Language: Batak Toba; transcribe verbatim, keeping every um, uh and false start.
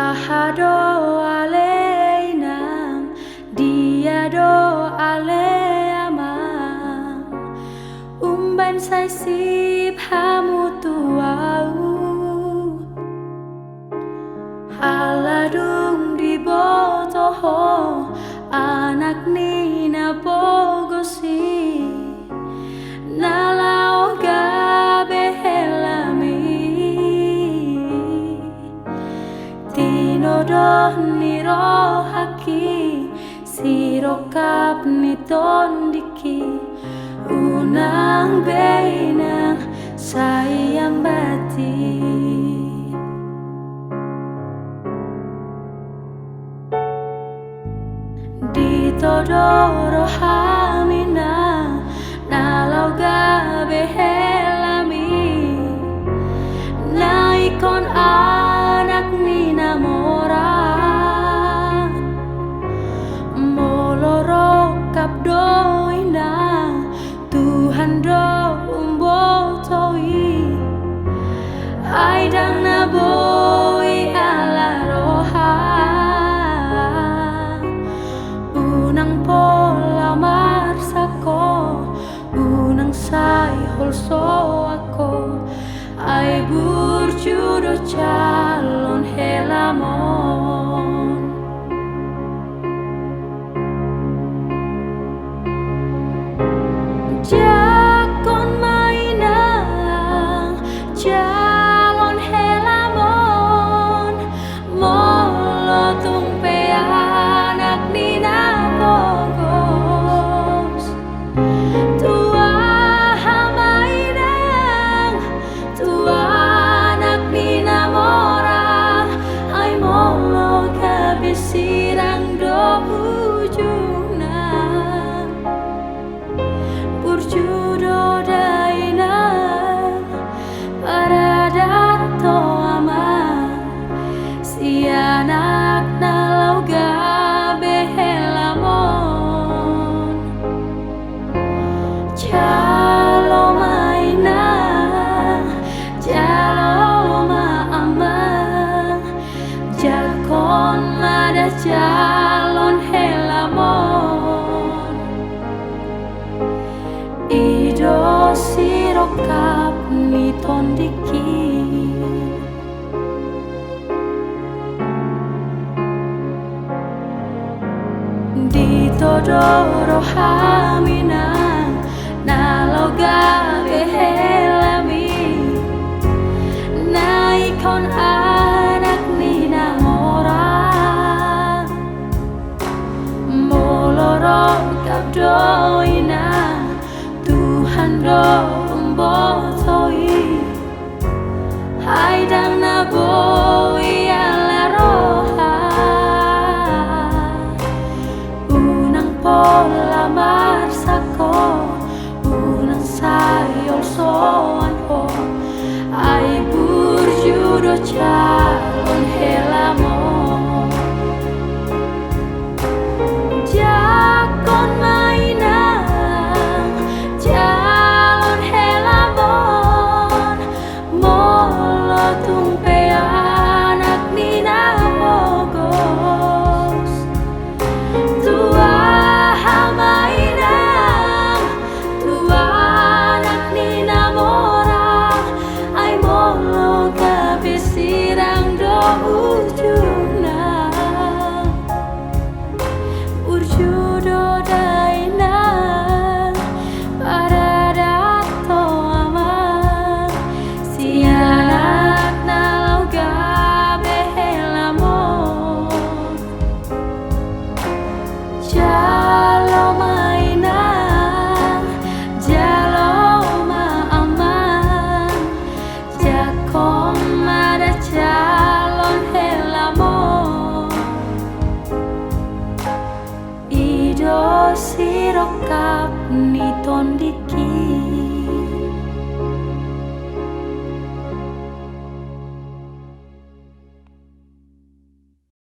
Aha do ale inang, dia do ale amang, umbahen sai sip hamu tu ahu. Ala dung diboto ho anak ni na pogos i, na laho gabe helami, tinodohon ni rohangki, sirongkap ni tondingki, unang be inang sai ambat i. Ditodo roham inang, na laho gabe helami, na ingkon anak ni na mora. Molo rongkap do inang, Tuhan do umboto i, ai ndang na boi ala roha. Unang pola marsak ho, unang sai holsoan ho, ai burju do calon helam on. Jangkon ma inang calon helam on, molo tung pe anak ni na pogos. Tu aha ma inang, tu anak ni na mora, ai molo gabe sirang do ujungna. Burju do da inang, paradat ho amang, sian anak na laho gabe helam on. Jalo ma inang, jalo ma amang, jangkon ma da calon helam on. I do sirongkap ni tondingki. Ditodo roham inang, na laho gabe helami, na ingkon anak ni na mora. Molo rongkap do inang, Tuhan do umboto i, ai ndang na boi ala roha. Unang pola marsak ho, unang sai holsoan ho, ai burju do calon helam on. Jangkon ma inang calon helam on, molo tung pe anak ni na pogos. Tu aha ma inang, tu anak ni na mora, ai molo gabe sirang do ujungna. Burju do da inang, paradat ho amang, sian anak na laho gabe helam on. Jalo ma inang, jalo ma amang, jangkon ma da calon helam on. I do sirongkap ni tondingki.